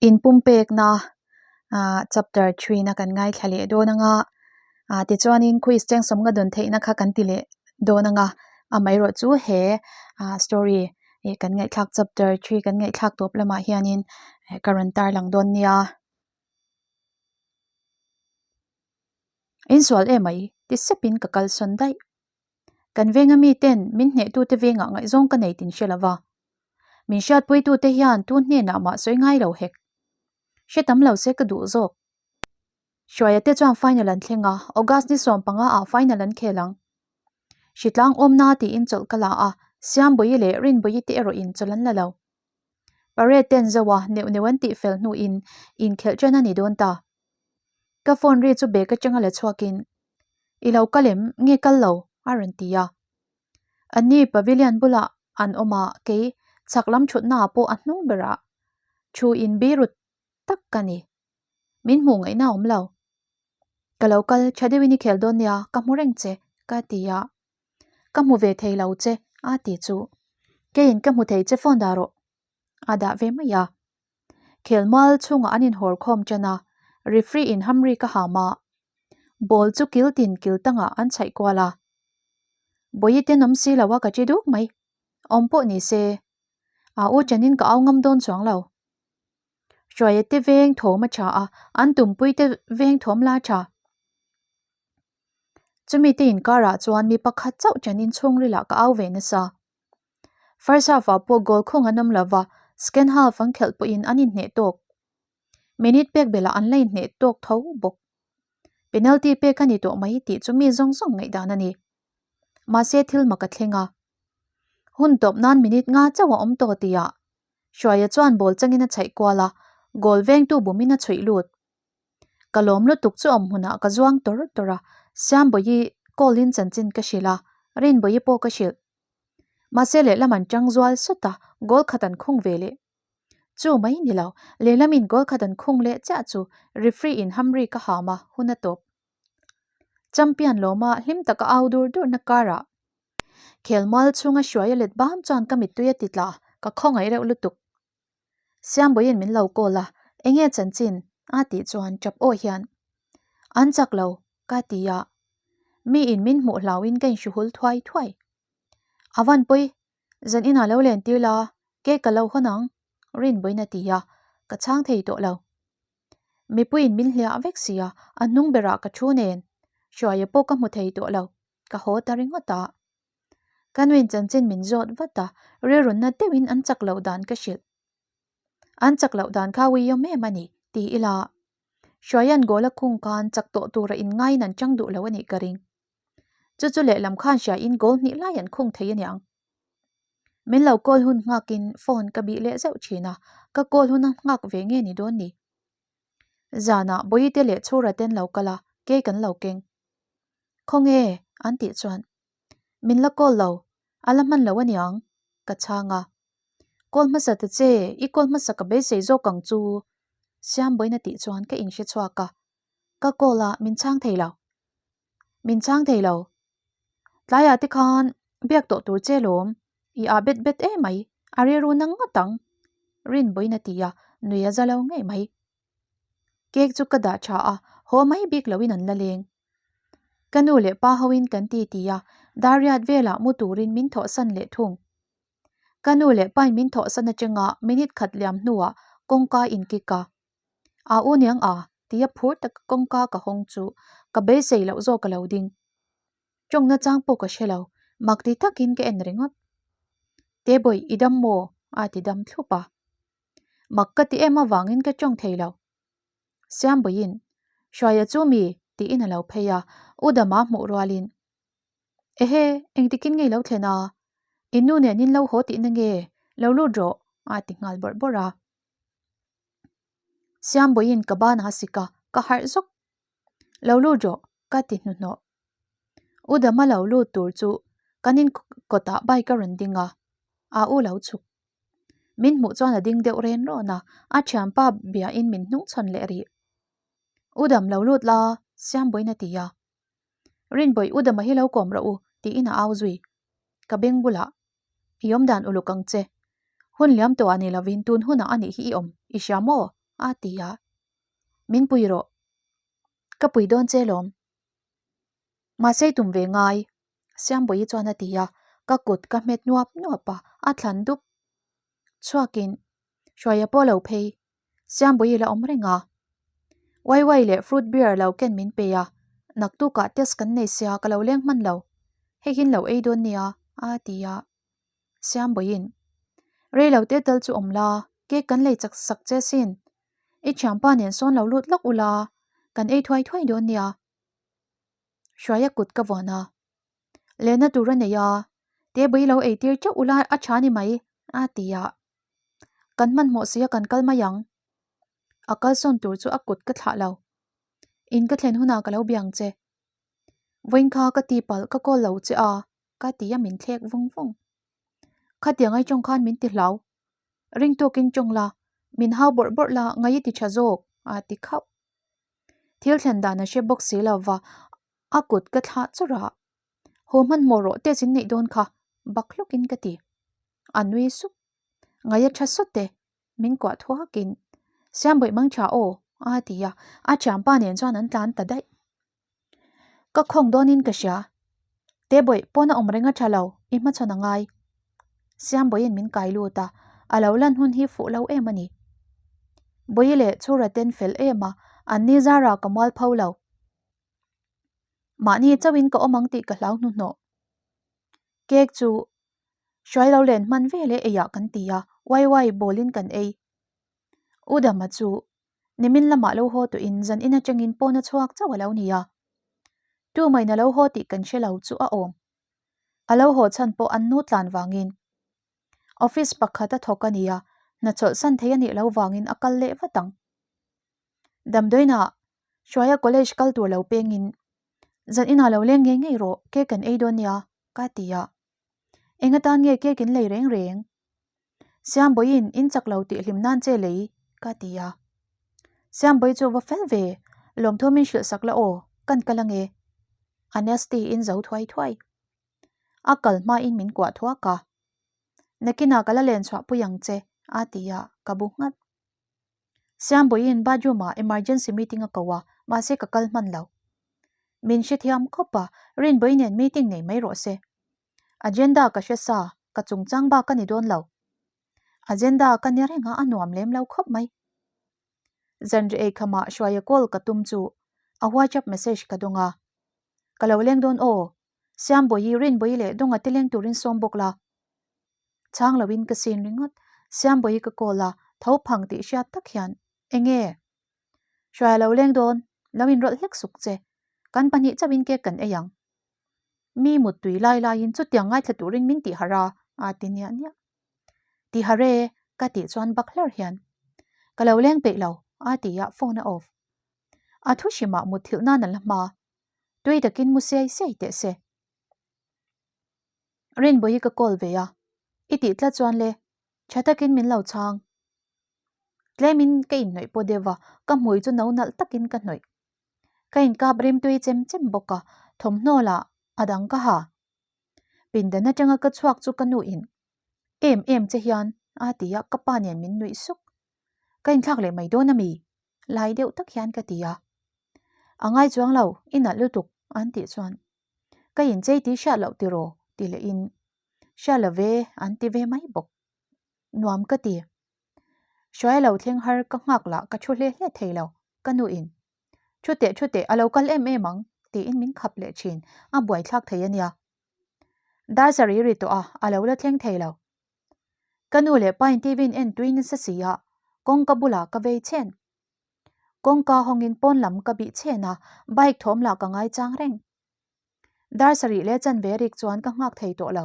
Inpumpekna chapter three-na kan ngaithla leh dawn anga tichuanin quiz cheng sawmnga dawn theihna kha kan ti leh dawn anga amaherawh chu he story kan ngaihthlak chapter three kan ngaihthlak tawp lamah hianin ka rawn tarlang dawn nia. Insual emai ti sepin ka kalsawn daih. Kan venga miten min hnehtute vengah ngaihzawng ka nei tin hre lova. Min hriatpuitute hian tu hnenah mah sawi ngai lo hek. Hre tam lo se ka duh zawk. Hruaia te chuan final an thleng a, August ni 15 ah final an khel ang. Hritlang awmna tiin chawlh ka la a, Siambawi leh Rinbawi te erawh in chawlh an la lo. Parade ten zo a, neuh neuh an tih fel hnuin inkhelh ṭan a ni dawn ta. Ka phone ri chu bag atanga la chhuakin, I lo kal em? Nge kal lo? a rawn ti a. Anni pavilion bulah an awm a, kei chhak lam thutnaah pawh a hnung berah thu inbirut tak ka ni. Min hmuh ngaihna a awm lo. Ka lo kal tha deuhin i khel dawn nia, ka hmu reng che, ka ti a. Ka hmu ve thei lo che, a ti chu. Keiin ka hmu thei che phone dah rawh, a dah ve mai a. Khelmual chhungah an inhawr khawm ṭan a, referee in hamri ka ham a, ball chu kil tin kil tangah an chhaih kual a. Bawihi ten awm si lo a ka ṭi duk mai. Awm pawh ni se, a u ṭanin ka au ngam dawn chuang lo. Hruaia te veng thawm a ṭha a, an tumpui te veng thawm la a ṭha. Chumi te inkarah chuan mi pakhat chauh ṭanin chhungrilah ka au ve nasa. First half ah pawh goal khung an awm lova, second half an khelh pawhin an inhneh tawk. Minute pek belah an la inhneh tawk tho bawk. Penalty pek a ni tawh mai tih chu mi zawng zawng ngaihdan a ni. Mahse thil mak a thleng a. Hun tawp nan minute nga chauh a awm tawh tihah Hruaia chuan ball changin a chhaih kual a, goal vengtu bumin a chhuih lut. Ka lawm lutuk chu awm hmunah ka zuang tawr tawr a, Siambawi call in chanchin ka hrilh a, Rinbawi pawh ka hrilh. Mahse lehlam an tang zual sawt a, goal khat an khung ve leh. Chu mai ni lo, lehlamin goal khat an khung leh chiah chu referee in hamri ka ham a, hun a tawp. Champion lawma hlim taka au dur durna karah khelmual chhunga hruai a let bam chuan ka mittui a ti tla, ka khawngaih reuh lutuk. Siambawiin min lo call a, enge chanchin? a tih chuan tap aw hian, An chak lo, ka ti a. Miin min hmuh hlauhin ka inhru hul thuai thuai. A van pawi, zan inah lo len tir la, cake ka lo hawn ang, Rinbawiin a ti a, ka chhang thei tawh lo. Mipuiin min hliah vek si a, a hnung berah ka thu nen, Hruaia pawh ka hmu thei tawh lo, ka haw ta ringawt a. Ka nuin chanchin min zawt vat a, rilrunna deuhin an chak loh dan ka hrilh. An chak loh dan kha uiawm em a ni, ti ila. Hruaia'n goal a khung khan chak tawh tura inngaiin an chang duh lo a nih ka ring. Chu chu lehlam khan hriain goal hnih lai an khung thei a niang. Min lo call hun nghakin phone ka bih leh zeuh thin a, ka call hun a nghak ve nge ni dawn ni. Zanah Bawihte leh Chhura ten lo kal a, kei kan lo keng. Khawnge? an tih chuan, Min la call lo, a la hman lo aniang, ka chhang a. Call hmasa ta che, i call hmasa ka beisei zawk ang chu, Siambawiin a tih chuan ka inhre chhuak a. Ka call a, min chhang thei lo. Min chhang thei lo. Tlaiah te khan biak tawh tur che lawm, i ah bet bet emai, a rilru na ngawt ang, Rinbawiin a ti a, nui a za lo ngei mai. Cake chu ka dah tha a, haw mai bik loin an la leng. Ka nu leh pa hoin kan ti ti a, Dariat velah mu turin min thawhsan leh thung. Ka nu leh pain min thawhsan atanga minute khat liam hnuah kawngka in kick a. A u niang a, tia phur taka kawngka ka hawng chu ka beisei loh zawk a lo ding. Tawngna chang pawh ka hre lo, mak ti takin ka en ringawt. Tebawih i dam maw? a ti dam thlup a. Mak ka ti em avangin ka tawng thei lo. Siambawiin, Hruaia chu mi? tiin a lo phei a, U Dama hmuh rualin, Ehe, engtikin nge i lo thlen a? I nu nen in lo haw tihna nge? Lo lut rawh, a ti nghal bawrh bawrh a. Siambawiin ka ban a sik a, ka harh zawk. Lo lut rawh, ka ti hnuhnawh. U Dama lo lut tur chu kan in kawtah bike a rawn ding a, a u lo chhuk. Min hmuh chuan a ding deuh ren rawn a, a thianpa biain min hnungchhawn leh rih. U Dam lo lut la, Siambawiin a ti a. Rinbawi U Dama hi lo kawm rawh u, tiin a au zui. Ka beng bulah, I awm dan uluk ang che. Hun liam tawh ah ni lovin tun hunah a nih hi i awm, i hria maw? a ti a. Min pui rawh. Ka pui dawn che lawm. Mahse i tum ve ngai, Siambawihi chuan a ti a, ka kut ka hmet nuap nuap a, a thlan dup. Chhuakin, Hruaia pawh lo phei, Siambawihi la awm reng a. Waiwai leh fruit beer lo ken min pe a, naktukah test kan nei sia ka lo leng hman lo, hei hin lo ei dawn nia, a ti a. Siambawihin, Rei lo te tal chu awm la, cake kan lei chak sak che sin, i thianpa nen sawn lo lut lawk ula, kan ei thuai thuai dawn nia. Hruaia kut ka vuan a, Lehna tur a nei a, tebui lo ei tir teuh ula a tha ni mai, a ti a. Kan hmanhmawh si a kan kal mai ang. A kalsawn tur chu a kut ka thlah lo. In ka thlen hunah ka lo biang che. Vawiin kha ka tipalh ka call lo che a, ka ti a min thlek vung vung. Khatiang ai tawng khan min ti hlau. Ring tawkin tawng la, min hau bawrh bawrh la ngai i ti tha zawk, a ti khauh. Thil thlen dan a hre bawk si lo va, a kut ka thlah chawrh a. Haw hmanhmawh rawh test in neih dawn kha, bak hlukin ka ti. A nui sup. Ngai a tha sawt e, min kuah thuakin. Siambawih mang tha aw, a ti a, a thianpa nen chuan an tlan ta daih. Ka khawng dawnin ka hria. Tebawih pawn a awm reng a tha lo, i hmachhawn a ngai. Siambawiin min kai lut a, a lo lan hun hi fuh lo em a ni. Bawihi leh Chhura ten fel em a, an ni zara ka mual pho lo. Mahni chauhin ka awm ang tih ka hlau hnuhnawh. Cake chu hruai lo len hman vel e eiah kan ti a, wai wai bawlin kan ei. U Dama chu nimin lamah lo haw tawhin zan in atangin pawn a chhuak chauh a lo ni a. Tumain a lo haw tih kan hre lo chu a awm. A lo haw chhan pawh an nu tlan vangin. Office pakhat a thawk a ni a, hna chawlhsan thei a nih loh vangin a kal leh vat ang. Damdawiinah Hruaia college kal tur lo pengin zan inah lo leng ngei ngei rawh cake kan ei dawn nia ka ti a. Eng atan nge cake in lei reng reng? Siambawiin in chak lo tih hlim nan che lei ka ti a. Siambawi chu va fel ve, lawmthu min hrilh sak la aw, kan kal ange. Anesti in zo thuai thuai. A kal hmain min kuah thuak a. Nakinah ka la len chhuah pui ang che a ti a, ka bu nghat. Siambawiin bathroom-ah emergency meeting a ko a, mahse ka kal hman lo. Min hrethiam khawp a, Rinbawi nen meeting nei mai rawh se. Agenda ka hre sa, ka chungchang bak a ni dawn lo. Agenda ka ni reng a, a nuam lem lo khawp mai. Zanri eikhamah Hruaia call ka tum chu a WhatsApp message ka dawng a. Ka lo leng dawn aw, Siambawihi, Rinbawihi leh Dawnga te leng turin sawm bawk la. Chhang loin ka sin ringawt. Siambawihi ka call a, tho phang tih hriat tak hian, Enge? Hruaia lo leng dawn, lo inrawlh hlek suk che. Kan pahnih chauhin cake kan ei ang. Mi muttui lai laiin chutiang ngaithla turin min tih harh a, a ti niah niah. Ti harh e, ka tih chuan bak hlar hian, Ka lo leng peih lo, a ti a, phone a off. A thu hrimah mutthilh nan a la hma. Tui takin mu siai siai teh se. Rinbawihi ka call ve a, i tih tlat chuan le, tha takin min lo chhang. Tlemin ka inhnawih pawh deuh a, ka hmui chu no nalh takin ka hnawih. Ka inkap rimtui chem chem bawk a, thawmhnaw lah a dang ka ha. Pindan atanga ka chhuak chu ka nuin, Em em che hian, a ti a, ka pa nen min nuih suk. Ka inthlak leh mai dawn a mi? Lai deuh tak hian ka ti a. A ngai chuang lo, i nalh lutuk, an tih chuan. Ka inchei tih hriat loh tiraw? ti leh in hria lo ve an ti ve mai bawk. Nuam ka ti. Hruai lo thleng har ka nghak lah ka thu hle hle thei lo, ka nu in thu teh thu teh a lo kal em em ang tiin min khap leh thin, a buaithlak thei a nia. Dar sarih ri tawh a, a lo la thleng thei lo. Ka nu leh pa in TV in en tui nasa si a, kawngka bulah ka vei chhen. Kawngka hawngin pawn lam ka bih chhen a, bike thawm lah ka ngaichang reng. Dar sarih leh chanve rik chuan ka nghak thei tawh lo.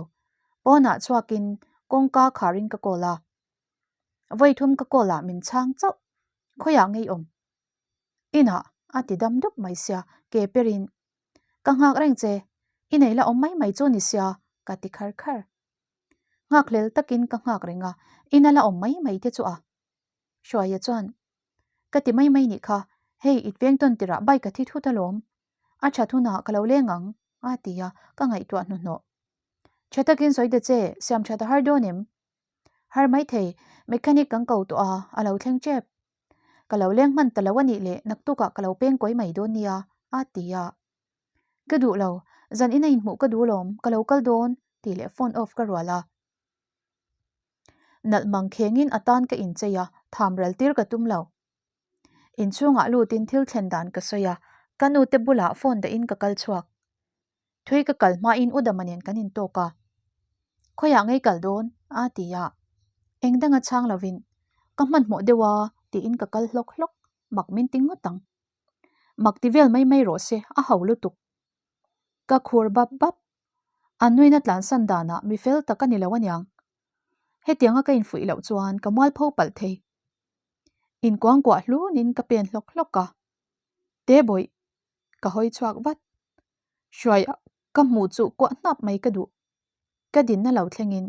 Pawnah chhuakin kawngka kharin ka call a. Vawi thum ka call ah min chhang chauh. Khawiah ngei awm? Inah a ti dam dup mai sia, ke perin. Ka nghak reng che, i nei la awm mai mai chu ni sia, ka ti khar khar. Nghakhlel takin ka nghak reng a, ina la awm mai mai te chu a. Hruaia chuan, Ka ti mai mai nih kha, hei it veng tawn tirah bike a thi thut alawm. A that hunah ka lo leng ang, a ti a, ka ngaihtuah hnuhnawh. Tha takin sawi ta che, siam that a har dawn em? Har maithei, mechanic kan ko tawh a, a lo thleng tep. Ka lo leng hman ta lo a nih leh naktukah ka lo peng kawi mai dawn nia, a ti a. Ka duh lo, zan ina inhmuh ka duh lawm, ka lo kal dawn, tih leh phone off ka rual a. Nalh mang khengin a tan ka inchei a, tham ral tir ka tum lo. Inchhungah lutin thil thlen dan ka sawi a, ka nute bulah phone dahin ka kal chhuak. Thui ka kal hmain U Dama nen kan intawk a, Khawiah ngei kal dawn? a ti a. Eng danga chhang lovin, Ka hmanhmawh deuh a, tiin ka kal hlawk hlawk, mak min ti ngawt ang. Mak ti vel mai mai rawh se, a ho lutuk. Ka khur bap bap. An nuina tlansan danah mi fel tak a ni lo aniang. Hetianga ka infuih loh chuan ka mualpho palh thei. Inkuangkuah hlunin ka pen hlawk hlawk a. Te bawih, ka hawi chhuak vat. Hruai ka hmuh chu kuah hnap mai ka duh. Ka dinna lo thlengin,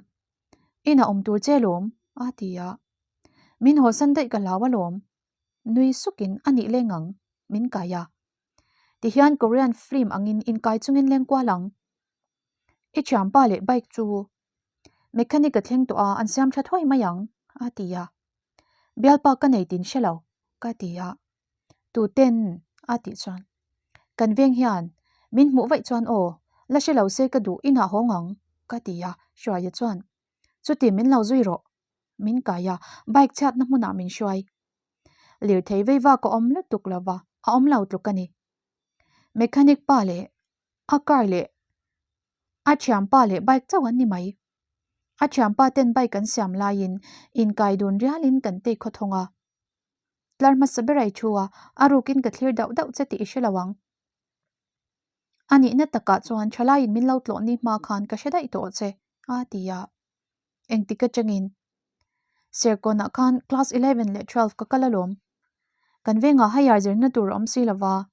Inah awm tur che lawm, a ti a. Min hawsan daih ka hlau alawm. Nui sukin a nih leng ang, min kai a. Tihian Korean film angin inkai chungin leng kual ang. I thianpa leh bike chu mechanic a thleng tawh a, an siam tha thuai mai ang, a ti a. Bialpa ka nei tin hre lo, ka ti a. Tuten? a tih chuan, Kan veng hian min hmuh vaih chuan aw, la hre lo se ka duh inah hawng ang, ka ti a, Hruaia chuan, Chuti min lo zui rawh, min kai a, bike chhiatna hmunah min hruai. Lirthei vei vak a awm lutuk lo va, a awm lo tluk a ni. Mechanic pa leh a car leh a thianpa leh bike chauh an ni mai. A thianpa ten bike an siam laiin inkai dun rialin kan tei khawthawng a. Tlar hmasa ber a i thu a, a rukin ka thlir dauh dauh che tih i hre lo ang. A nihna takah chuan thalaiin min lo tlawh ni hma khan ka hre daih tawh che, a ti a. Engtik atangin? Serkawnah khan class 11 leh 12 ka kal alawm. Kan vengah higher zirna tur a awm si lova.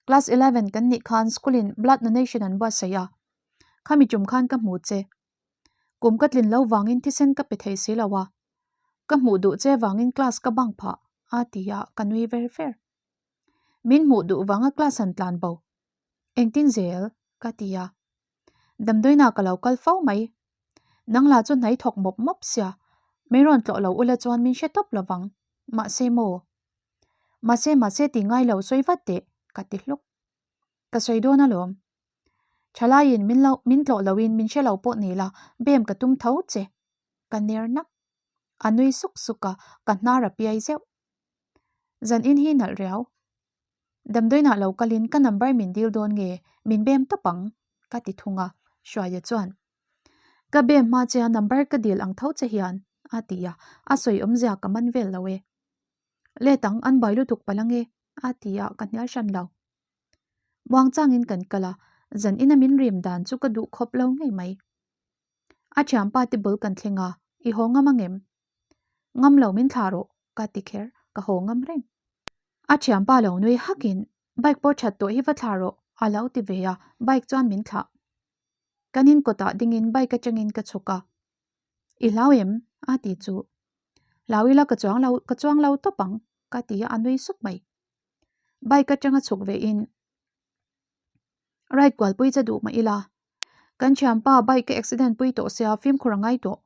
Class 11 kan nih khan school in blood donation an buatsaih a. Khami tum khan ka hmu che. Kum ka tlin lo vangin thisen ka pe thei si lo a. Ka hmuh duh che vangin class ka bang phah, a ti a, ka nui ver ver. Min hmuh duh vanga class han tlan bo. Engtin zel? ka ti a. Damdawiinah ka lo kal fo mai. Nang lah chu hnai thawk mawp mawp sia, min rawn tlawh lo ula chuan min hre tawp lovang. Mahse maw? Mahse mahse ti ngai lo sawi vat teh, ka ti hluk. Ka sawi dawn alawm. Thalaiin min lo min tlawh loin min hre lo pawh ni la, bem ka tum tho che. Ka ner nak. A nui suk suk a, ka hnar a piai zeuh. Zan in hi nalh riau. Damdawiinah lo kalin ka number min dil dawn nge min bem tawp ang? ka ti thung a, Hruaia chuan, Ka bem hma che a number ka dil ang tho che hian, a ti a, a sawi awmzia ka man vel lo e. Let ang, an bai lutuk palh ange, a ti a, ka hnial hran lo. Muangchangin kan kal a, zan ina min rim dan chu ka duh khawp lo ngei mai. A thianpa te bul kan thleng a, I haw ngam angem? Ngam lo min thlah rawh, ka ti kher, ka haw ngam reng. A thianpa lo nui hakin, Bike pawh that tawh hi va thlah rawh, a lo ti ve a, bike chuan min thlah. Kan in kawtah dingin bike atangin ka chhuk a, I hlau em? a ti chu. Hlau ila ka chuang lo, ka chuang lo tawp ang, ka ti a, a nui suk mai. Bike atanga chhuk ve in ride kualpui che duh mah ila, kan thianpa bike ka accident pui tawh sia fimkhur a ngai tawh.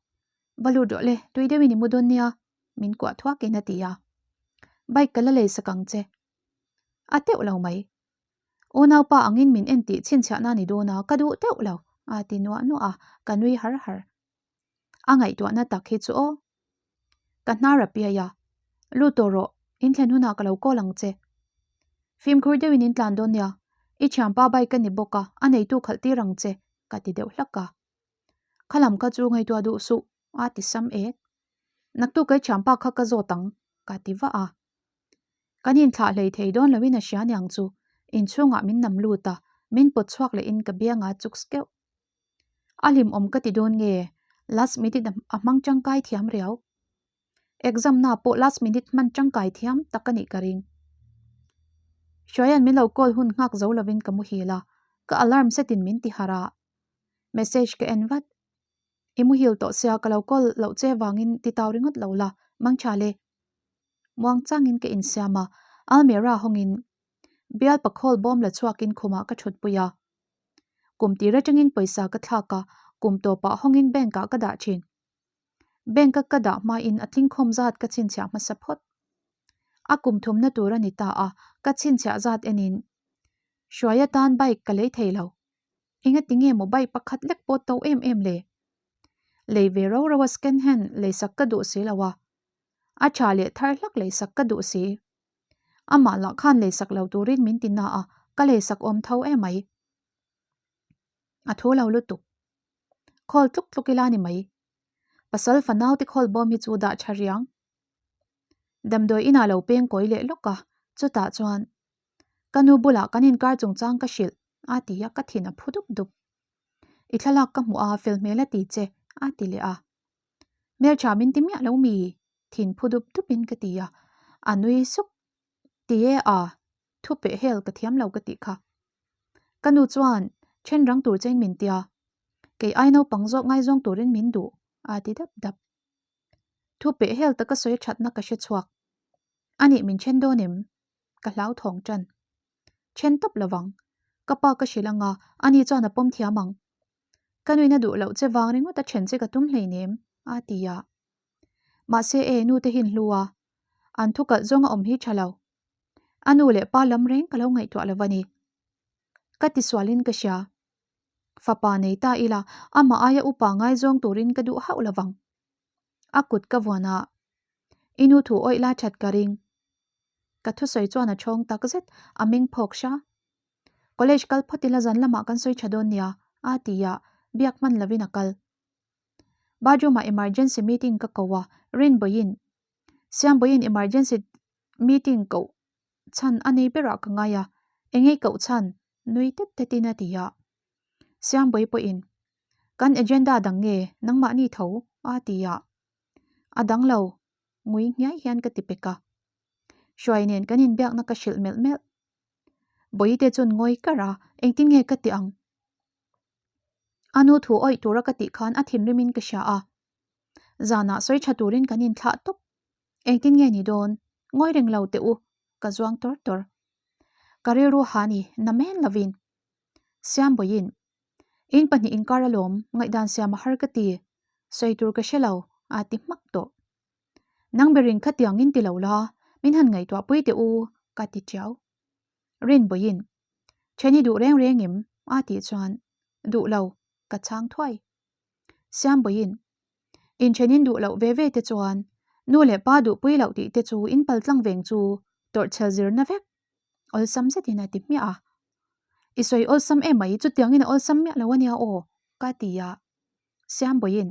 Va lut rawh le, tui deuhin i mu dawn nia, min kuah thuakin a ti a. Bike ka la lei sak ang che. A teuh lo mai. Unaupa angin min en tih chhinchhiahna ni dawn a, ka duh teuh lo, a ti nuah nuah a, ka nui har har. A ngaihtuahna tak hi chu aw. Ka hnar a piai a, Lut tawh rawh, in thlen hunah ka lo call ang che. Fimkhur deuhin in tlan dawn nia, i thianpa bike ka ni bawk a, a neitu khalh tir ang che, ka ti deuh hlak a. Kha lam kha chu ngaihtuah duh suh, a ti sam et. Naktuk kai thianpa kha ka zawt ang, ka ti vah a. Kan inthlah hlei thei dawn loin a hria niang chu, inchhungah min nam lut a, min pawt chhuak lehin ka bianga chuk skeuh. A hlimawm ka ti dawn nge? Last minute a hmang tangkai thiam riau. Exam na pawh last minute hman tangkai thiam tak a nih ka ring. Hruaia'n min lo call hun nghak zo lovin ka muhil a, ka alarm set in min ti harh a. Message ka en vat. I muhil tawh sia ka lo call loh che vangin ti tau ringawt lo la, mang tha le. Muang changin ka insiam a, almirah hawngin bial pakhawl bawm la chhuakin khumah ka thutpui a. Kum tir atangin pawisa ka thlak a, kum tawpah hawngin bank ah ka dah thin. Bank a ka dah hmain a tlingkhawm zat ka chhinchhiah hmasa phawt. A kum thumna tur a ni ta a, ka chhinchhiah zat enin Hruai atan bike ka lei thei lo. Engati nge maw bike pakhat lek pawh to em em le? Lei ve ro ro a second hand leisak ka duh si lo a, a tha leh thar hlak leisak ka duh si. Amah lah khan leisak lo turin min ti na a, ka leisak awm tho emai. A thu lo lutuk. Khawl tluk tluk ila ni mai. Pasal fanau te khawl bawm hi chu dah tha riang. Damdawi inah lo peng kawi leh lawk a, chutah chuan ka nu bulah kan inkar chungchang ka hrilh a ti a, ka thin a phu dup dup. I thlalak ka hmuh a, fel hmel a ti che a ti leh a. Hmeltha min ti miah lo mi? Thin phu dup dupin ka ti a, a nui suk. Ti e a, thu peh hel ka thiam lo ka tih kha. Ka nu chuan then rang tur chein min tia, kei ai naupang zawk ngaizawng turin min duh a ti dap dap. Thu peh hel taka sawi thatna ka hre chhuak. Anih min then dawn em? Ka hlau thawng tan. Then tawp lovang. Ka pa ka hrilh anga ani chuan a pawm thiam ang. Ka nuina duh loh che vang ringawt a then che ka tum hleinem a ti a. Mahse e nu te hin hlu a, an thu kalh zawng a awm hi tha lo. A nu leh pa lam reng ka lo ngaihtuah lo a ni. Ka tisualin ka hria. Fapa nei ta ila, amah aia upa ngaizawng turin ka duh hauh lovang. A kut ka vuan a, I nu thu awih la that ka ring. Ka thusawi chuan a thawng tak zet, a meng phawk hra. College kal phawt ila zan lamah kan sawi tha dawn nia, a ti a, biak hman lovin a kal. Bathroom ah emergency meeting ka ko a, Rinbawiin, Siambawiin emergency meeting koh chhan a nei berah ka ngai a, engei koh chhan nui tet tetin a ti a. Siambawi pawhin, Kan agenda dang nge nangmahni tho? a ti a. A dang lo, ngui nghiai hian ka ti pek a. Hruai nen kan inbiakna ka hrilh melh melh. Bawihte chuan ngawi kar a, engtin nge ka ti ang? A nu thu awih tura ka tih khan a thinrimin ka hria a. Zanah sawi tha turin kan inthlah tawp. Engtin nge ni dawn? Ngawi reng lo teh u, ka zuang tawr tawr. Ka rilru ha ni, na men lovin. Siambawiin, In pahnih inkar alawm, ngaihdan siam a har ka ti. Sawi tur ka hre lo, a ti hmak tawh. Nang berin khatiang in ti lo la, min han ngaihtuah pui teh u, ka ti tiau. Rinbawiin, Then i duh reng reng em? a tih chuan, Duh lo, ka chhang thuai. Siambawiin, Inthen in duh loh ve ve te chuan nu leh pa duhpui loh tih te chu in pal tlang veng chu tawrhchhel zirna vek awlsam zetin a ti hmiah a. I sawi awlsam em mai chutiangin a awlsam miah lo ania aw ka ti a. Siambawiin,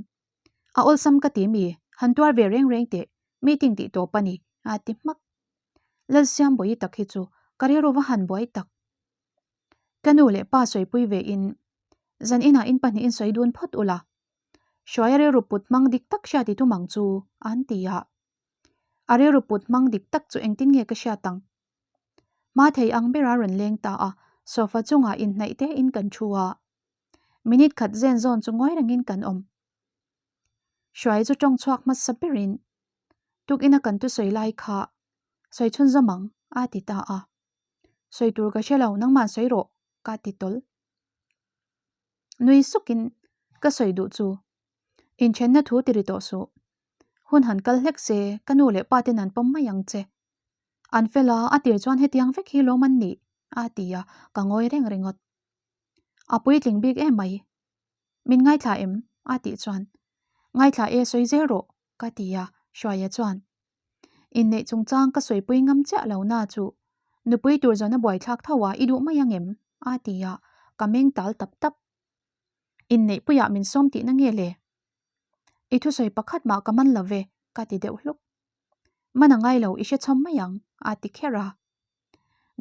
A awlsam ka ti mi, han tuar ve reng reng teh, meeting tih tawp a ni a ti hmak. Lalsiambawi tak hi chu ka rilru va han buai tak. Ka nu leh pa sawipui ve in zan inah in pahnihin sawi dun phawt ula, Hruaia rilru put hmang dik tak hriat i tum ang chu, an ti a. A rilru put hmang dik tak chu engtin nge ka hriat ang? Hma thei ang bera rawn leng ta a, sofa chungah inhnaih te in kan thu a. Minute khat zen zawn chu ngawi rengin kan awm. Hruai chu tawng chhuak hmasa berin, Tukina kan thusawi lai kha sawi chhunzawm ang, a ti ta a. Sawi tur ka hre lo, nangmah sawi rawh, ka ti tawl. Nui sukin ka sawi duh chu inthenna thu ti ri tawh suh. Hun han kal hlek se ka nu leh pa ten an pawm mai ang che. An fel a, a tir chuan hetiang vek hi lawm an nih a ti a, ka ngawi reng ringawt. A puitling bik em mai. Min ngaithla em? a tih chuan ngaithla e sawi zel rawh ka ti a, Hruaia chuan Inneih chungchang ka sawipui ngam chiah lo na chu nupui tur zawn a buaithlak tho a, i duh mai ang em? a ti a, ka meng tal tap tap. Inneihpuiah min sawm tihna nge le? I thusawi pakhat mah ka man lo ve, ka ti deuh hluk. Man a ngai lo, i hre chhawm mai ang, a ti kher a.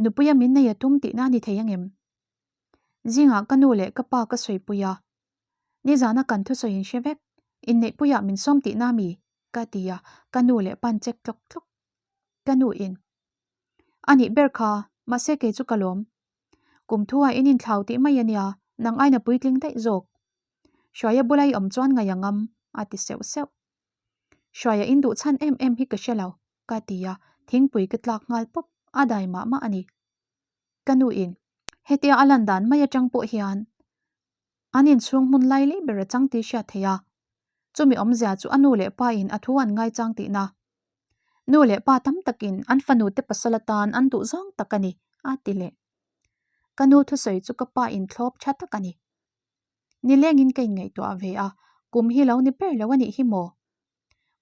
Nupuia min nei a tum tihna a ni thei ang em? Zingah ka nu leh ka pa ka sawipui a, nizana kan thusawi in hre vek, inneihpuiah min sawm tihna mi? Ka ti a, ka nu leh pan chek tlawk tlawk. Ka nu in, A nih ber kha, mahse kei chu ka lawm. Kum thu ah in inthlau tih mai a nia, nang aina puitling daih zawk. Hruaia bula i awm chuan ngaih a ngam, a ti seuh seuh. Hruaia in duh chhan em em hi ka hre lo, ka ti a, thingpui ka tlak nghal pawp, a dai mah mah a ni. Ka nu in, hetia a lan dan mai atang pawh hian an inchhung hmun lai lei ber a chang tih hriat theih a, chumi awmzia chu a nu leh pa in a thu an ngaichang tihna. Nu leh pa tam takin an fanu te pasal atan an duh zawng tak a ni, a ti leh. Ka nu thusawi chu ka pa in thlawp tha tak a ni. Nilengin ka inngaihtuah ve a, kum hi lo ni ber lo a nih hi maw?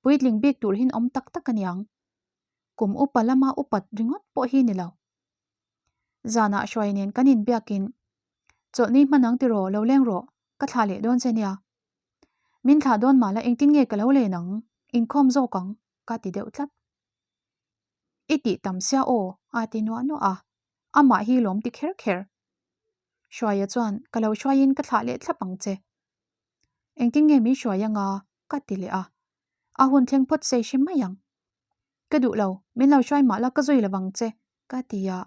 Puitling bik tur hin awm tak tak a niang. Kum upa lama upat ringawt pawh hi ni lo. Zanah hruai nen kan inbiakin, Chawlhni hman ang tiraw, lo leng rawh, ka thlah leh dawn che nia. Min thlah dawn mah la engtin nge ka lo len ang, inkhawm zawk ang, ka ti deuh tlat. I tih tam sia aw, a ti nuah nuah a, amah hi lawm ti kher kher. Hruaia chuan, Ka lo hruaiin ka thlah leh thlap ang che. Engtin nge min hruai anga? ka ti leh a. A hun thleng phawt sei hrim mai ang. Ka duh lo, min lo hruai mah la ka zui lo vang che, ka ti a.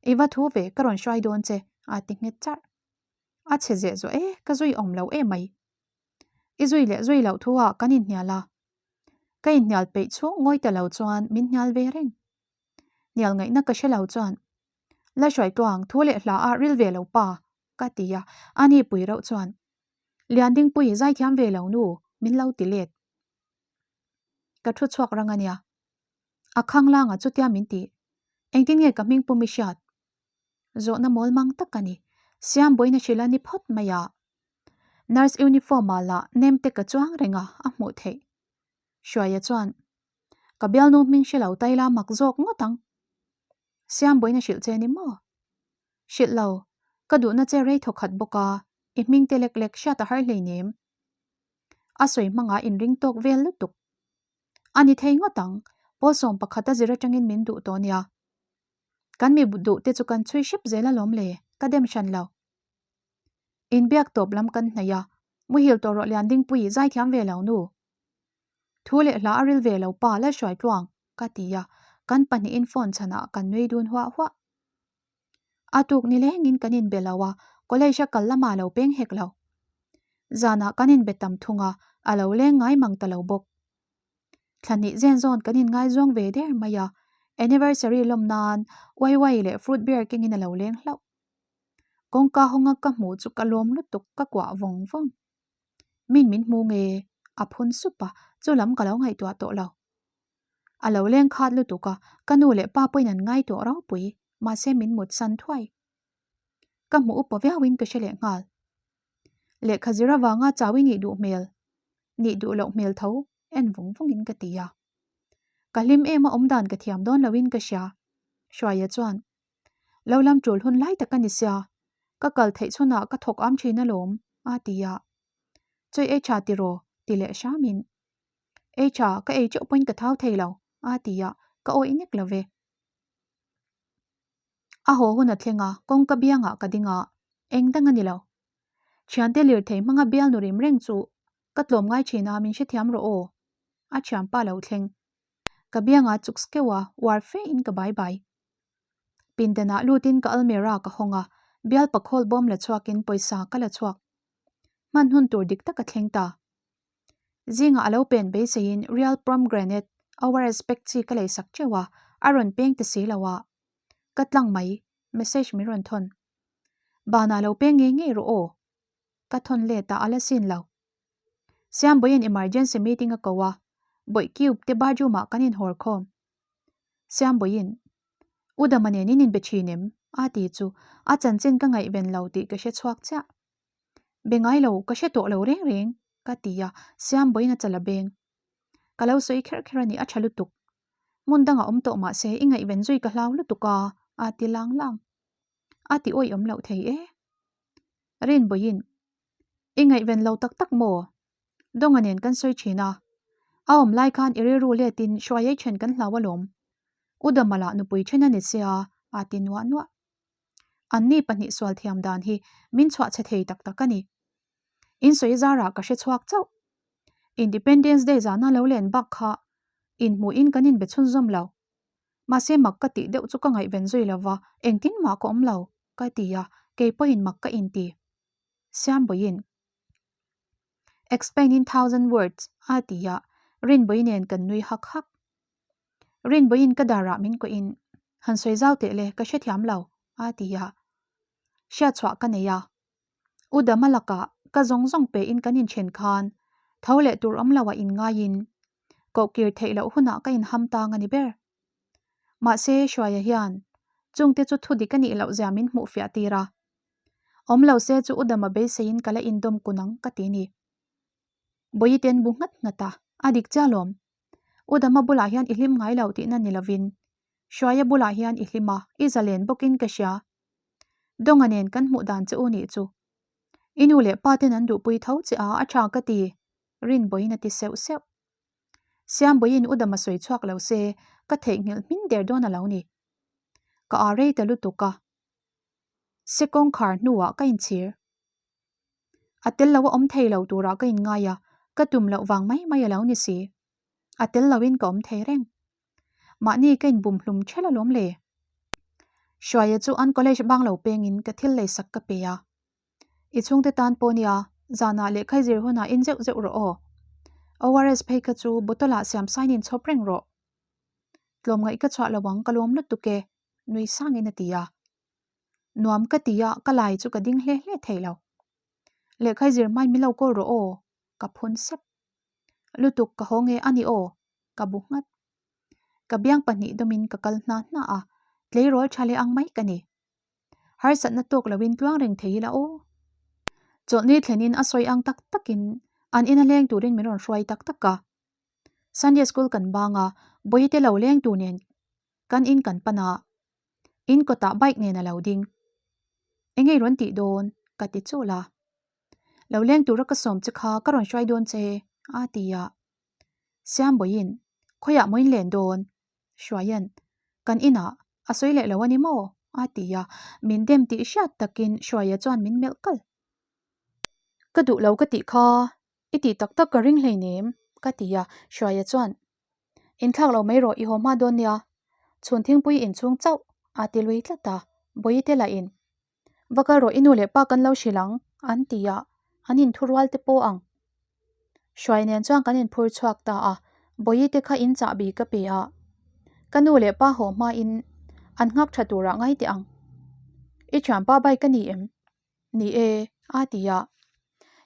I va thu ve, ka rawn hruai dawn che, a ti nghet charh. A chhe zeh zuah e, ka zui awm lo em mai. I zui leh zui loh thu ah kan inhnial a. Ka inhnial peih chhung ngawi ta lo chuan min hnial ve reng. Hnial ngaihna ka hre lo chuan, La hruai tluang, thu leh hla ah ril ve lo pa, ka ti a, a ni pui reuh chuan, Liandingpui, zaithiam ve lo nu, min lo ti let. Ka thu chhuak rang a nia. A khanglang a chutia min ti. Engtin nge ka hming pum i hriat? Zawhna mawl mang tak a ni. Siambuaina hrilh a ni phawt mai a. Nurse uniform ah lah nem te ka chuang reng a, a hmuh theih. Hruaia chuan, Ka bialnu hming hre lo taila mak zawk ngawt ang. Siambuaina hrilh che ni maw? Hrilh lo, ka duhna che rei thaw khat bawk a, i hming te lek lek hriat a har hleinem. A sawi hmangah inring tawk vel lutuk. A ni thei ngawt ang, pawl sawm pakhat a zir atangin min duh tawh nia. Kan mi duh te chu kan chhui hrep zel alawm le, ka dem hran lo. Inbiak tawp lam kan hnaih a, muhil tawh rawh Liandingpui zaithiam ve lo nu. Thu leh hla a ril ve lo pa Lalhruai tluang, ka ti a, kan pahnihin phone chhanah kan nui dun huah huah. A tuk ni lengin kan inbe lo a, college a kal lamah a lo peng hek lo. Zanah kan inbe tam thung a, a lo leng ngai mang ta lo bawk. Thla hnih zen zawn kan inngaizawng ve der mai a, anniversary lawm nan wai wai leh fruit beer kengin a lo leng hlauh. Kawngka hawnga ka hmuh chu ka lawm lutuk ka kuah vawng vawng. Min min hmu nge? A phun sup a, chu lam ka lo ngaihtuah tawh lo. A lo leng khat lutuk a, ka nu leh pa pawhin an ngai tawh ropui, mahse min mut san thuai. Ka hmu upa viauin ka hre leh nghal. Lehkha zir avanga chau i nih duh hmel, nih duh loh hmel tho en vung vungin ka ti a. Ka hlim em a awm dan ka thiam dawn loin ka hria. Hruaia chuan, Lo lam tul hun lai tak a ni sia, ka kal theih chhunah ka thawk am thin alawm, a ti a. Chawi ei tha tiraw? ti leh hramin. Ei tha, ka ei teuh pawhin ka thau thei lo, a ti a, ka awih nek lo ve. A haw hun a thleng a, kawngka biangah ka ding a, eng dang a ni lo. Thiante lirthei hmanga bial nu rim reng chu ka tlawm ngai thin a, min hrethiam rawh aw. A thianpa lo thleng. Ka biangah chuk skeuh a, uar fe in ka bai bai. Pindanah lutin ka almirah ka hawng a, bial pakhawl bawm la chhuakin pawisa ka la chhuak. Hman hun tur dik tak a thleng ta. Zingah a lo pen beiseiin Real Pomegranate ORS pack chi ka lei sak teuh a, a rawn peng ta si lo a. Ka tlang mai, message min rawn thawn. Banah lo peng ngei ngei rawh aw. Ka thawn let a, a la sin lo. Siambawiin emergency meeting a ko a, Bawih cube te bathroom ah kan inhawr khawm. Siambawiin, U Dama nen in inbe thin em? a ti chu a chanchin ka ngaihven lo tih ka hre chhuak chiah. Be ngai lo, ka hre tawh lo reng reng, ka ti a, Siambawiin a chal a beng. Ka lo sawi kher kher a ni, a tha lutuk. Hmun dangah awm tawh mah se i ngaihven zui ka hlau lutuk a, a ti lang lang. A ti awih awm loh thei e. Rinbawiin, I ngaihven lo tak tak maw? Dawnga nen kan sawi thin a. A awm lai khan i rilru letin hruai ei then kan hlau alawm. U Damala nupui then a ni sia, a ti nuah nuah. Anni pahnih sual thiam dan hi min chhuah chhe thei tak tak a ni. In sawi zarah ka hre chhuak chauh. Independence Day zana lo len bak kha inhmuhin kan inbe chhunzawm lo. Mahse mak ka tih deuh chu ka ngaihven zui lo va, engtin mah ka awm lo, ka ti a, kei pawhin mak ka inti. Siambawiin, Explain in thousand words, a ti a, Rinbawi nen kan nui hak hak. Rinbawiin ka darah min kuahin, Han sawi zau teh le, ka hrethiam lo, a ti a. Hriatchhuah ka nei a. U Dama lakah ka zawng zawng pein kan inthen khan tho leh tur awm loah inngaiin. Kohkir theih loh hunah ka inham tang a ni ber. Mahse, Hruaia hian chungte chu thu dik a nih loh zia min hmuh fiah tir a. Awm lo se chu u dama beiseiin ka la indawm kun ang ka ti ni. Bawihten bu nghat nghat a, a dik chiah lawm. U dama bulah hian i hlim ngai lo tihna ni lovin Hruaia bulah hian i hlim a, i zalen bawkin ka hria. Dawnga nen kan hmuh dan che u nih chu. I nu leh pa ten an duhpui tho che a, a tha ka ti, Rinbawiin a ti seuh seuh. Siambawiin u dama sawi chhuak lo se, ka theihnghilh hmin der dawn a lo ni. Ka â rei ta lutuk a. Se kawngkhar hnuah ka inchhir. A tel lo a awm thei lo turah ka inngai a, ka tum loh vang mai mai a lo ni si. A tel loin ka awm thei reng. Mahni ka inbum hlum ṭhel alawm le. Hruaia chu an college bang lo pengin ka thil leisak ka pe a. I chhungte tan pawh nia, zanah lehkha zir hunah in zeuh zeuh rawh aw. ORS phei kha chu bottle ah siam sain inchhawp reng rawh. Tlawmngaih ka chhuah lo ang ka lawm lutuk e, nui sangin a ti a. Nuam ka ti a, ka lai chu ka ding hle hle thei lo. Lehkha zir hmain min lo call rawh aw, ka phun sep. Lutuk ka haw nge a ni aw, ka bu nghat. Ka biang pahnih dawmin ka kal hna hna a, tleirawl tha leh ang mai ka ni. Harsatna tawk loin tluang reng thei ila aw. Chawlhni thlenin a sawi ang tak takin an ina leng turin min rawn hruai tak tak a. Sunday school kan bang a, Bawihte lo leng tur nen kan in kan pan a, in kawtah bike nen a lo ding. Enge i rawn tih dawn? ka ti chul a. Lo leng tura ka sawm che kha ka rawn hruai dawn che, a ti a. Siambawiin, Khawiah maw in len dawn? Hruaia'n, Kan inah a sawi leh lo a ni maw? a ti a, min dem tih hriat takin Hruaia chuan min melh kal. Ka duh lo ka tih kha, i tih tak tak ka ring hleinem, ka ti a, Hruaia chuan, Inthlak lo mai rawh, i haw hma dawn nia. Chhun thingpui inchhung chauh, a ti lui tlat a, Bawihte lahin, Va kal rawh i nu leh pa kan lo hrilh ang, an ti a, an inthurual te pawh ang. Hruai nen chuan kan inphur chhuak ta a, Bawihi te kha in chahbi ka pe a. Ka nu leh pa haw hmain an nghak tha turah ngai teh ang. I thianpa bike a ni em? Ni e, a ti a.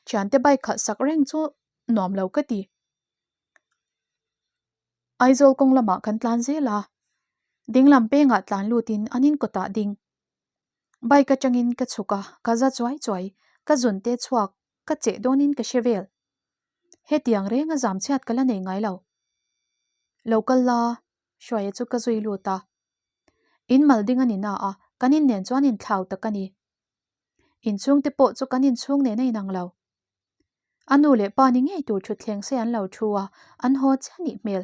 Thiante bike khalh sak reng chu nuam lo ka ti. Aizawl kawng lamah kan tlan zel a, dinglam pengah tlan lutin an inkawtah ding. Bike atangin ka chhuk a, ka za chuai chuai, ka zun te chhuak, ka cheh dawnin ka hre vel. Hetiang renga zam chhiat ka la nei ngai lo. Lo kal la, Hruaia chu ka zui lut a. In mal ding a ni na a, kan in nen chuan inthlau tak a ni. Inchhungte pawh chu kan inchhung nen a inang lo. A nu leh pa ni ngei tur thutthleng se an lo thu a, an haw chiah nih hmel.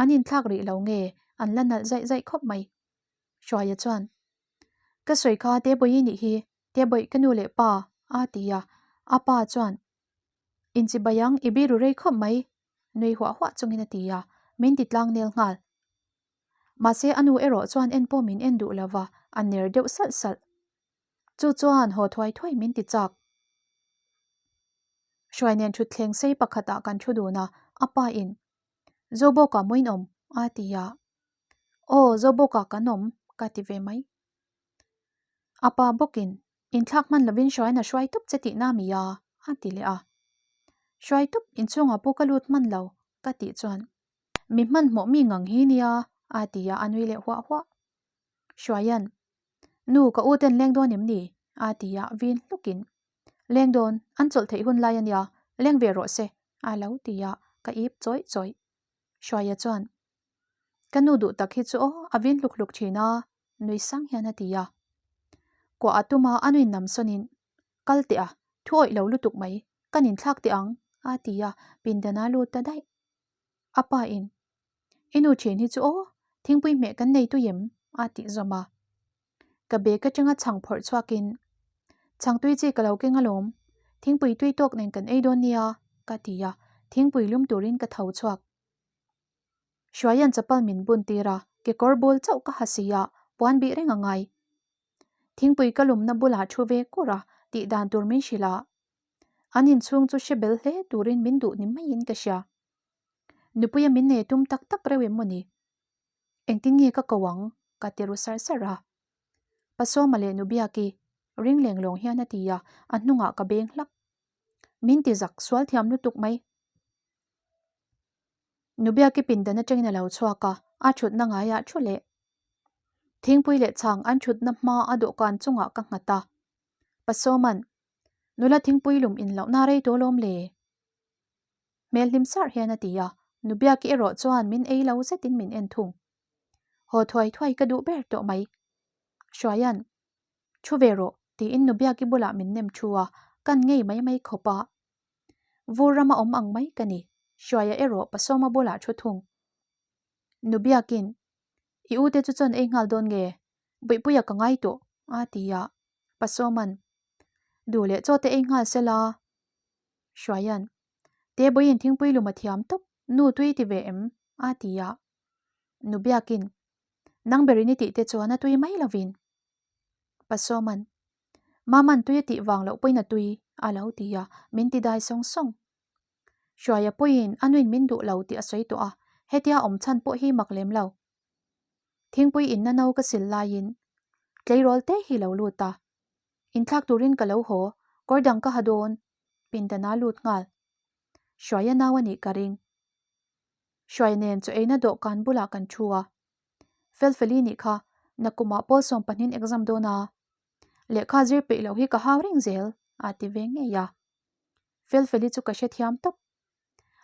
An inthlak rih lo nge, an la nalh zaih zaih khawp mai. Hruaia chuan, Ka sawi kha Tebawii nih hi, Tebawih ka nu leh pa, a ti a. A pa chuan, Inchibai ang, i biru rei khawp mai, nui huah huah chungin a ti a, min ti tlang nel nghal. Mahse a nu erawh chuan en pawh min en duh lo va, a ner deuh salh salh. Chu chuan haw thuai thuai min ti chak. Hruai nen thutthleng sei pakhatah kan thu dun a, a pa in, Zobawkah maw in awm? a ti a. Aw, Zobawkah kan awm, ka ti ve mai. A pa bawkin, Inthlak hman lovin Hruaiin a hruai tup che tihna mi a? a ti leh a. Hruai tup, inchhungah pawh ka lut hman lo, ka tih chuan, Mi hmanhmawh mi ngang hi nia, a ti a, a nui leh huah huah. Hruaia'n, Nu, ka u ten leng dawn em ni? a ti a, vin hlukin, Leng dawn, an chawlh theih hun lai a nia, leng ve rawh se, a lo ti a, ka ip chawih chawih. Hruaia chuan, Ka nu duh tak hi chu aw, a vin hluk hluk thin a, nui sang hian a ti a. Kuah a tum a, a nuin nam sawnin, Kal teh a, thu awih lo lutuk mai, kan inthlak teh ang, a ti a, pindan a lut ta daih. A pa in, I nu ṭhian hi chu aw, thingpui hmeh kan nei tui em? a tih zawm a. Ka bag aṭanga chhang phawrh chhuakin, Chhang tui chi ka lo keng alawm, thingpui tui tawk nen kan ei dawn nia, ka ti a, thingpui lum turin ka tho chhuak. Hruaia'n chapal min bun tir a, kekawr bul chauh ka ha si a, puan bih reng a ngai. Thingpui ka lumna bulah thu ve kur a, tih dan tur min hrilh a. An inchhung chu hre bel hle turin min duh ni maiin ka hria. Nupuia min nei tum tak tak reuh em maw ni? Engtin nge ka ko ang? ka ti ru sar sar a. Pasawma leh Nubiaki ring leng lawng hian a ti a, a hnungah ka beng hlak. Min ti zak sual thiam lutuk mai. Nubiaki pindan atangin a lo chhuak a, a thutna ngaiah thu leh. Thingpui leh chhang an thutna hma a dawhkan chungah ka nghat a. Pasawman, Nula thingpui lum in lohna rei tawh lawm le? Hmel hlim sarh hian a ti a, Nubiaki erawh chuan min ei lo zetin min en thung. Haw thuai thuai ka duh ber tawh mai. Hruaia'n, Thu ve rawh, tiin Nubiaki bulah min nem thu a, kan ngei mai mai khawp a. Vur rama awm ang mai ka ni, Hruaia erawh Pasawma bulah thu thung. Nubiakin, I u te chu chawn ei nghal dawn nge? Buihpuia ka ngai tawh, a ti a. Pasawman, Duh leh chaw te ei nghal se la. Hruaia'n, Tebawiin thingpui lum a thiam tawp, nu tui ti ve em? a ti a. Nubiakin, Nang berin i tih te chuan a tui mai lovin. Pasawman, Maman tui a tih vang loh pawhin a tui, a lo ti a, min ti dai sawng sawng. Hruaia pawhin a nuin min duh lo tih a sawi tawh a, hetia awm chhan pawh hi mak lem lo. Thingpui inna no ka sil laiin tleirawl te hi lo lut a, inthlak turin ka lo haw, kawr dang ka ha dawn, pindana lut nghal. Hruaia nau a nih ka ring. Hruaia nen chaw eina dawhkan bulah kan thu a, Felfeli nih kha nakumah pawl sawmpahnin exam dawn a, lehkha zir peih loh hi ka hau reng zel a ti ve ngei a. Felfeli chu ka hrethiam tawp.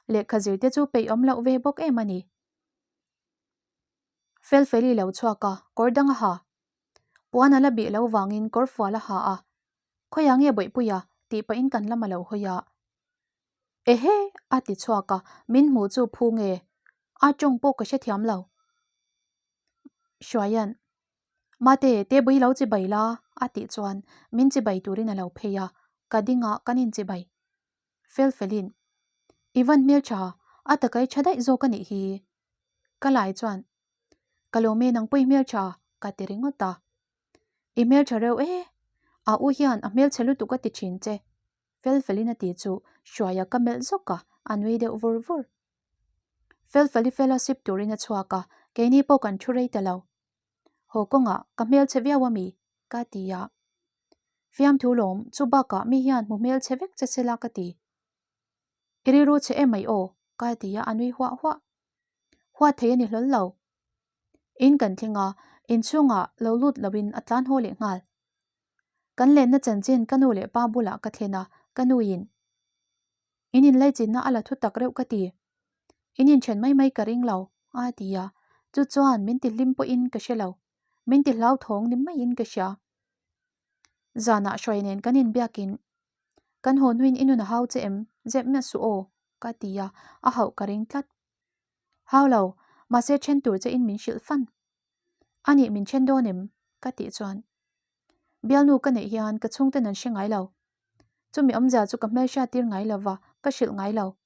Lehkha zir te chu peih awm loh ve bawk em a ni. Felfeli lo chhuak a, kawr dang a ha. Puan a la bih lo vangin kawr fual a ha a. Khawiah nge Bawihpuia tih pahin kan lam a lo hawi a. Ehe! a ti chhuak a, min hmuh chu phu nge? A tawng pawh ka hrethiam lo. Hruaia'n, Mate, tebui lo chibai la, a tih chuan min chibai turin a lo phei a, ka ding a, kan inchibai. Felfelin, I van hmeltha, a takai tha daih zawk a nih hi. Ka lai chuan, Ka lawm e nangpui hmeltha, ka ti ringawt a. I hmeltha reuh e, a u hian a hmelchhe lutuk a ti thin che. Felfelin a ti chu Hruaia ka melh zawk a, a nui deuh vur vur. Felfeli fellowship turin a chhuak a, keini pawh kan thu rei ta lo. Haw kawngah ka hmelchhe viau a mi? ka ti a. Fiamthu lawm, chu bakah mi hian hmu hmelchhe vek che sela ka ti. I rilru chhe em mai aw, ka ti a, a nui huah huah. Huat thei a ni hlawl lo. In kan thleng a, inchhungah lo lut loin a tlan haw leh nghal. Kan lenna chanchin ka nu leh pa bulah ka thlen a, ka nuin, In inlaichinna a la thu tak reuh ka ti. In inthen mai mai ka ring lo, a ti a. Chu chuan min ti hlim pawhin ka hre lo. Min ti hlauthawng ni maiin ka hria. Zanah hruai nen kan inbiakin, Kan haw hnuin i nun a hau che em? Zep miah suh aw, ka ti a, a hauh ka ring tlat. Hau lo, mahse then tur che in min hrilh fan. A nih min then dawn em? Ka tih chuan Bialnu ka neih hian ka chhungten an hre ngai lo. Chumi awmzia chu ka hmelhriat tir ngai lo va, ka hrilh ngai lo.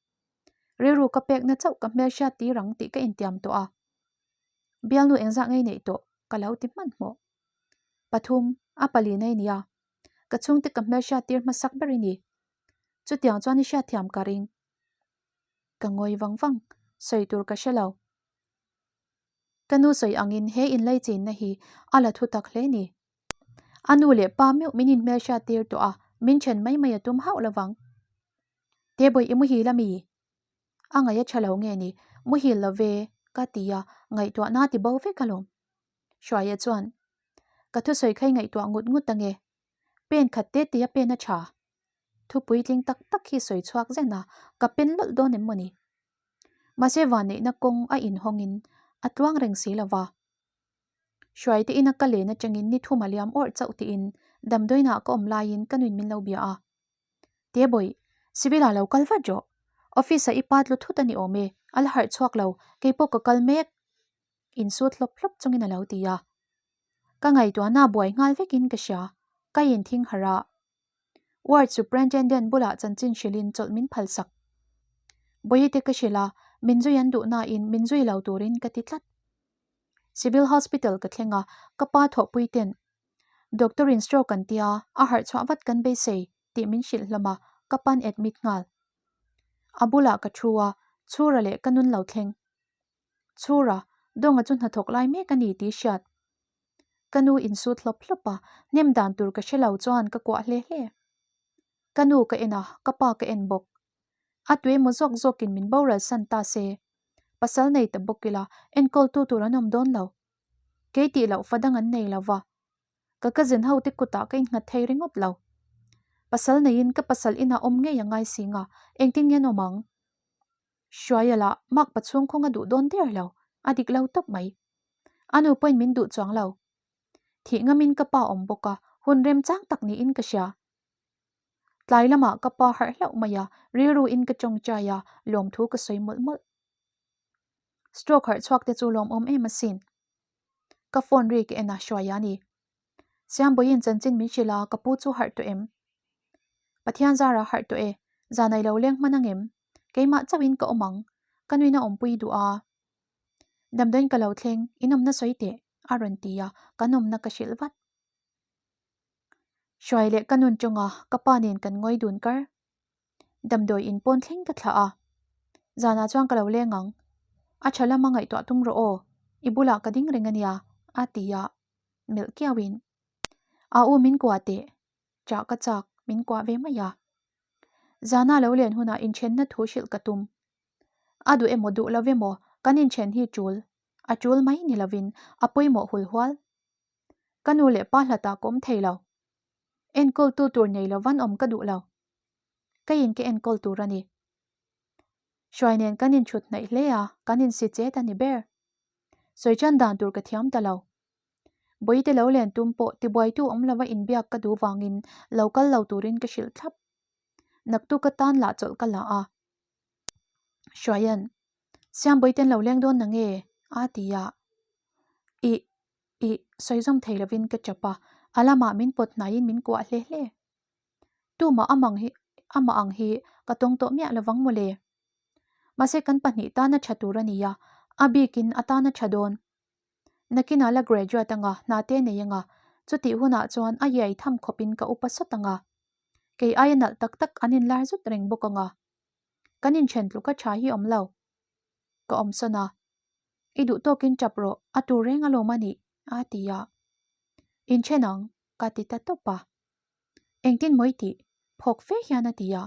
Rilru ka pekna chauh ka hmelhriat tir ang tih ka intiam tawh a. Bialnu engzah ngei neih tawh ka lo ti hmanhmawh. Pathum, a pali nei nia. Ka chhungte ka hmelhriat tir hmasak ber i ni. Chutiang chuan i hriatthiam ka ring. Ka ngawi vang vang, sawi tur ka hre lo. Ka nu sawi angin he inlaichinna hi a la thu tak hle ni. A nu leh pa meuh min inhmelhriat tir tawh a, min then mai mai a tum hauh lovang. Tebawih i muhil a mi? A ngaih a tha lo nge ni? Muhil lo ve, ka ti a, ngaihtuahna a ti bo vek alawm. Hruaia chuan, Ka thusawi kha i ngaihtuah ngut ngut ange. Pen khat te tia pen a tha. Thu puitling tak tak hi sawi chhuak zen a, ka pen lawlh dawn em mawni? Mahse vanneihna kawng a inhawngin a tluang reng si lo va. Hruaite ina ka len atangin ni thum a liam awrh chauh tiin damdawiinah ka awm laiin ka nuin min lo bia a. Tebawih, civil ah lo kal vat rawh. Office ah i pa tlu thut a ni awm e, a la harh chhuak lo, keipawh ka kal mek. Insut hlawp hlawp chungin a lo ti a. Ka ngaihtuahna buai nghal vekin ka hria, ka inthing harh a. Ward Superintendent bulah chanchin hrilhin chawlh min phalsak. Bawihte ka hrilh a, min zui an duh nain min zui lo turin ka ti tlat. Civil Hospital ka thleng a, ka pa thawhpui ten Doctor in stroke an tia, a harh chhuah vat kan beisei tih min hrilh hlawm a, ka pan admit nghal. A bulah ka thu a, Chhura leh ka nun lo thleng. Chhura, Dawnga chu hnathawk lai mek a ni tih hriat. Ka nu insut hlawp hlawp a, hnem dan tur ka hre lo chuan ka kuah hle hle. Ka nu ka en a, ka pa ka en bawk. A tuemaw zawk zawkin min boral san ta se. Pasal nei ta bawk ila, enkawltu tur an awm dawn lo. Kei tih loh fa dang an nei lo va. Ka cousin ho te kutah ka innghat thei ringawt lo. Pasal neiin ka pasal inah awm ngei a ngai si nga, engtin nge an awm ang? Hruaia lah makpa chhung khawng a duh dawn der lo, a dik lo tawp mai. A nu pawhin min duh chuang lo. Thih ngamin ka pa awm bawk a, hun remchang tak niin ka hria. Tlai lamah ka pa harh hlauh mai a, rilru in ka tawngtai a, lawmthu ka sawi mawlh mawlh. Stroke harh chhuak te chu lawmawm em asin. Ka phone ri ka en a, Hruaia a ni. Siambawiin chanchin min hrilh a, ka pu chu harh tawh em? Pathian zara harh tawh e, zanai lo leng hman angem? Keimah chauhin ka awm ang, ka nuin a awmpui duh a. Damdawiin ka lo thleng, in awmna sawi teh, a rawn ti a, kan awmna ka hrilh vat. Hruai leh ka nun tawnga ka pa nen kan ngawi dun kar. Damdawi in pawn thleng ka thlah a. Zanah chuan ka lo leng ang. A tha lama ngaihtuah tum rawh aw, i bulah ka ding reng a nia, a ti a, melh kiauin. A u min kuah teh, chah ka chak, min kuah ve mai a. Zana lo len hunah inthenna thu hrilh ka tum. A duh emaw duh lo emaw kan inthen hi tul, a tul mai ni lovin a pawimawh hul hual. Ka nu leh pa hlatah ka awm thei lo. Enkawltu tur nei lo van awm ka duh lo. Ka in ka enkawl tur a ni. Hruai nen kan inthut hnaih hle a, kan insi chet a ni ber. Sawi chan dan tur ka thiam ta lo. Bawihte lo len tum pawh tibuaitu awm lova inbiak ka duh vangin lo kal lo turin ka hrilh thlap. Naktuk atan lah chawlh ka la a. Hruaia'n, Siambawihte an lo leng dawn nange? a ti a. Ih, ih, sawi zawm thei lovin ka chap a, a lamah min pawt hnaiin min kuah hle hle. Tumah amang hi, amah ang hi ka tawng tawh miah lovang mawle. Mahse kan pahnih tana tha tur a ni a, a bikin a tana tha dawn. Nakinah la graduate anga, hna te nei anga, chutih hunah chuan a iai tham khawpin ka upa sawt anga. Kei aia nalh tak tak an inlar zut reng bawk anga. Kan inthen tluka tha hi awm lo. Ka awm sawn a. I duh tawkin tap rawh, a tur reng alawm a nih, a ti a. Inthen ang, ka ti ta tawp a. Engtin maw i tih? Phawk fe hian a ti a.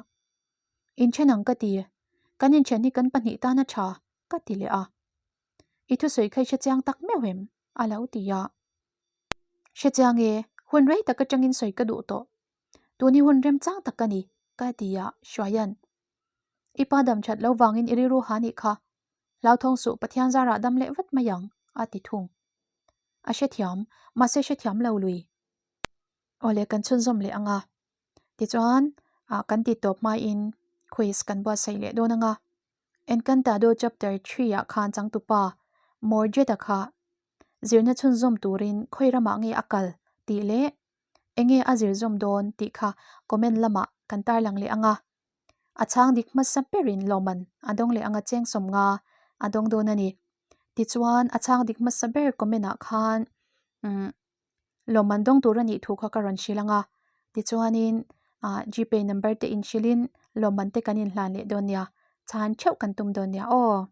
Inthen ang ka ti, kan inthen hi kan pahnih tan a tha, ka ti leh a. I thusawi kha i hrechiang tak meuh em? a lo ti a. Hrechiang e, hun rei tak atangin sawi ka duh tawh. Tun hi hun remchang tak ka ni, ka ti a, Hruaia'n. I pa dam that lo vangin i rilru ha nih kha. Hlauthawng suh Pathian zarah dam leh vat mai ang, a ti thung. A hrethiam, mahse hrethiam lo lui. Awle kan chhunzawm leh ang a. Tichuan, ah kan ti tawp hmain quiz kan buatsaih leh dawn ang a. Encantado chapter 3 ah khan changtupa Mordred-a kha zirna chhunzawm turin khawi ramah nge a kal tih leh enge a zir zawm dawn tih kha comment lamah kan tarlang leh ang a. A chhang dik hmasa berin lawmman a dawng leh ang a cheng sawmnga a dawng dawn a ni. Tichuan a chhang dik hmasa ber comment ah khan umm lawmman dawng tur a nih thu kha ka rawn hrilh ang a. Tichuanin ah gpay number te inhrilhin lawmman te kan inhlan leh dawn nia. Chhan theuh kan tum dawn nia aw.